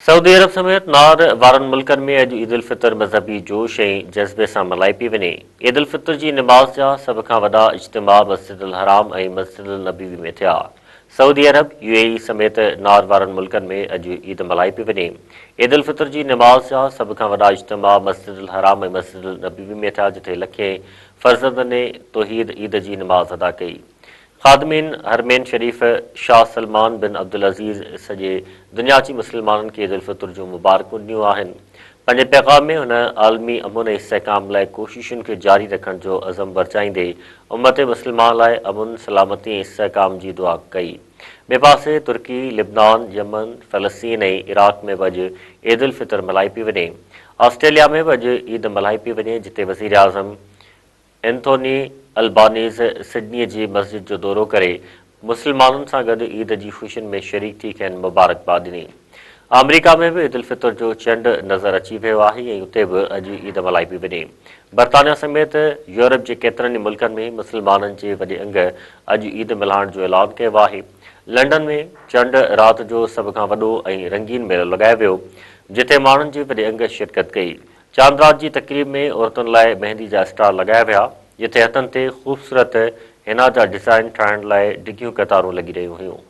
سعودي عرب سميت نار وارن ملڪن ۾ اڄ عيدالفطر مذهبي جوش ۽ جذبي سان ملهائي پئي وڃي. عيدالفطر جي نماز جا سڀ کان وڏا اجتماع مسجد الحرام ۽ مسجد النبوي ۾ ٿيا. سعودي عرب، يو اي اي سميت نار وارن ملڪن ۾ اڄ عيد ملهائي پئي وڃي. عيدالفطر جي نماز جا سڀ کان وڏا اجتماع مسجد الحرام ۽ مسجد النبوي ۾ ٿيا جتي لکين فرزندن توحيد عيد جي نماز ادا ڪئي. خادمين حرمين شريف شاهه سلمان بن عبدالعزيز سڄي دنيا جي مسلمانن کي عيدالفطر جون مبارڪون ڏنيون آهن. پنهنجي پيغام ۾ هن عالمي امن ۽ استحڪام لاء ڪوششن کي جاري رکڻ جو عزم ورجائيندي امت مسلمه لاء امن، سلامتي ۽ استحڪام جي دعا ڪئي. ٻئي پاسي ترڪي، لبنان، يمن، فلسطين ۽ عراق ۾ به اڄ عيدالفطر ملهائي پئي وڃي. آسٽريليا ۾ به اڄ عيد ملهائي پئي وڃي جتي وزيراعظم اينٿوني البانيز سڊني جي مسجد جو دورو ڪري مسلمانن سان گڏ عيد جي خوشين ۾ شريڪ ٿي کين مبارڪباد ڏني. آمريڪا ۾ به عيدالفطر جو چنڊ نظر اچي ويو آهي ۽ اتي به اڄ عيد ملهائي پئي وڃي. برطانيا سميت يورپ جي ڪيترن ئي ملڪن ۾ مسلمانن جي وڏي انگ اڄ عيد ملهائڻ جو اعلان ڪيو آهي. لنڊن ۾ چنڊ رات جو سڀ کان وڏو ۽ رنگين ميلو لڳايو ويو جتي ماڻهن جي وڏي انگ شرڪت ڪئي. چاند رات جي تقريب ۾ عورتن لاء مهندي جا اسٽال لڳايا ويا، جتي هٿن تي خوبصورت حنا جا ڊزائين ٺاهڻ لاء ڊگهيون قطارون لڳي رهيون هيون.